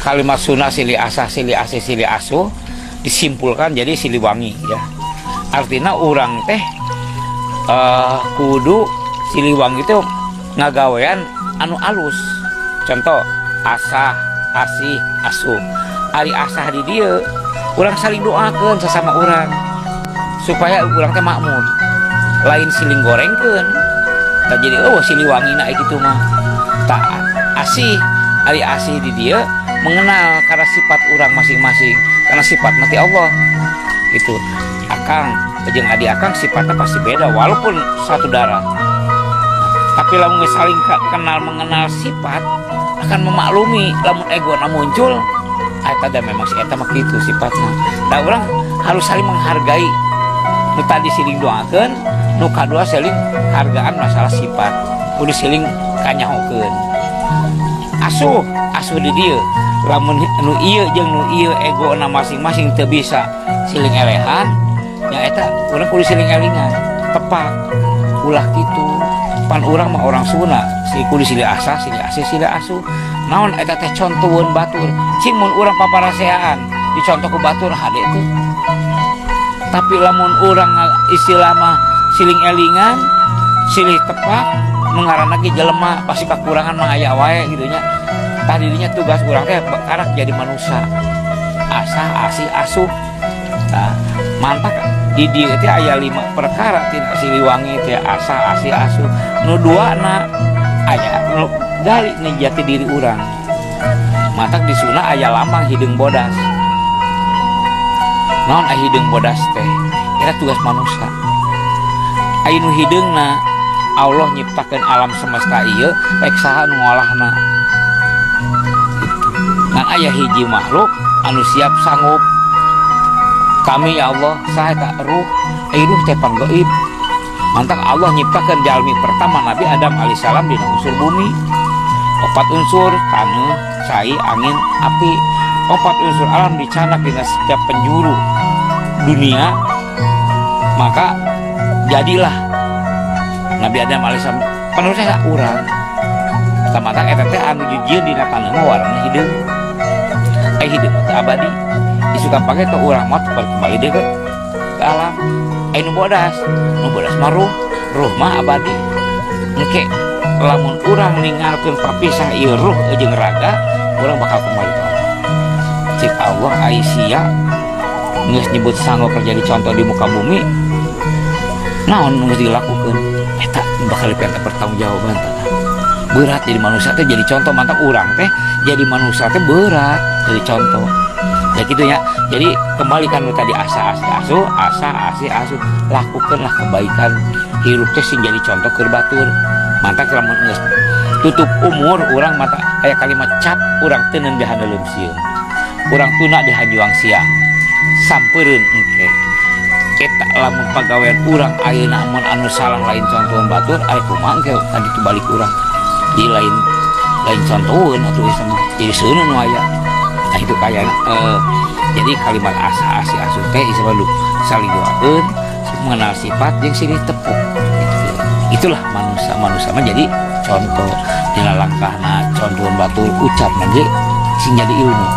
Kalimat Sunda silih asah, silih asih, silih asuh disimpulkan jadi Siliwangi ya. Artinya urang teh kudu Siliwangi itu ngagawean anu alus. Contoh asah, asih, asuh. Ari asah di dieu urang saling doakan sesama urang supaya urang teh makmur, lain siling gorengkeun. Tah, jadi oh Siliwangi na gitu mah. Tah, asih, ari asih di dieu mengenal karena sifat urang masing-masing, karena sifat mati Allah gitu. Akang jeung adi akang sifatnya pasti beda walaupun satu darah, tapi lamun geus saling kenal mengenal sifat akan memaklumi. Lamun ego na muncul, eta da memang si eta mah kitu sifatna. Nah, urang harus saling menghargai. Nu tadi siling doakeun, nu kadua saling hargaan masalah sifat, kudu siling kanyahokeun. Asuh, asuh di dieu lamun nu ieu jeung nu ieu ego na masing-masing teu bisa siling elehan ya, eta urang kudu siling elingan, tepak, ulah kitu, pan urang mah orang Sunda si kudu silih asah, silih asih, silih asuh. Naon eta teh? Contoheun batur. Cing mun urang paparaseaan dicontoh ku batur, hade tuh. Tapi lamun urang istilah mah siling elingan, silih tepak, nu ngaranna ge jelema pasti kekurangan mah aya wae gitu nya. Tah, dirinya tugas urang teh karak jadi manusia asah, asih, asuh. Nah, mantap di dieu teh aya lima perkara tina Siliwangi teh: asah, asih, asuh. Nu dua na aya nu gali nih jati diri urang. Matak di Sunda aya lambang hideung bodas. Naon aya hideung bodas teh? Eta tugas manusia. Aya nu hideungna, Allah nyiptakeun alam semesta ieu rek saha nu ngolahna gitu. Ngan aya hiji makhluk anu siap sanggup, "Kami, ya Allah." Saha eta? Ruh. Ai ruh teh pan gaib. Mantak Allah nyiptakeun jalmi pertama Nabi Adam alaihissalam dina unsur bumi, opat unsur tanah, cai, angin, api. Opat unsur alam dicanak dina setiap penjuru dunia, maka jadilah Nabi Adam alaihissalam penerusnya urang. Tamatak eta teh anu jujur dina tanah mah warna hideung. Eh, hideung teh abadi, isukan pake teh urang mah kembali deui ke alam. Eh, nu bodas, nu bodas mah ruh, ruh mah abadi. Engke lamun urang ninggalkeun papisah ieu ruh jeung raga, urang bakal kembali ke Allah. Cik Allah, "Ai sia geus nyebut sanggup jadi contoh di muka bumi, naon nu geus dilakukeun?" Eta bakal dipenta pertanggungjawaban. Tah, berat jadi manusia teh, jadi contoh. Mantap, urang teh jadi manusia teh berat jadi contoh ya gitu ya. Jadi kembalikan nu tadi, asa, asih, asuh, asa, asih, asuh. Lakukanlah kebaikan, hirup teh sing jadi contoh keur batur. Mantap, lamun geus tutup umur urang mata aya kalimat cap, urang teuneun di handeuleum sieun, urang tuna di hanjuang siang, sampereun engke. Eta lamun pagawean urang ayeuna mun anu salah lain contohan batur, ari kumaha engke tadi tu balik urang di lain lain contohan atuh ieu mah jadi seuneun nu aya. Nah, itu kayak jadi kalimat asa, asih, asuh teh ieu saling doakeun, mengenal sifat jeung silih tepuk gitu. Itulah manusia. Manusia mah jadi contoh dina langkahna, contohan batur, ucap nanti sing jadi ilmu.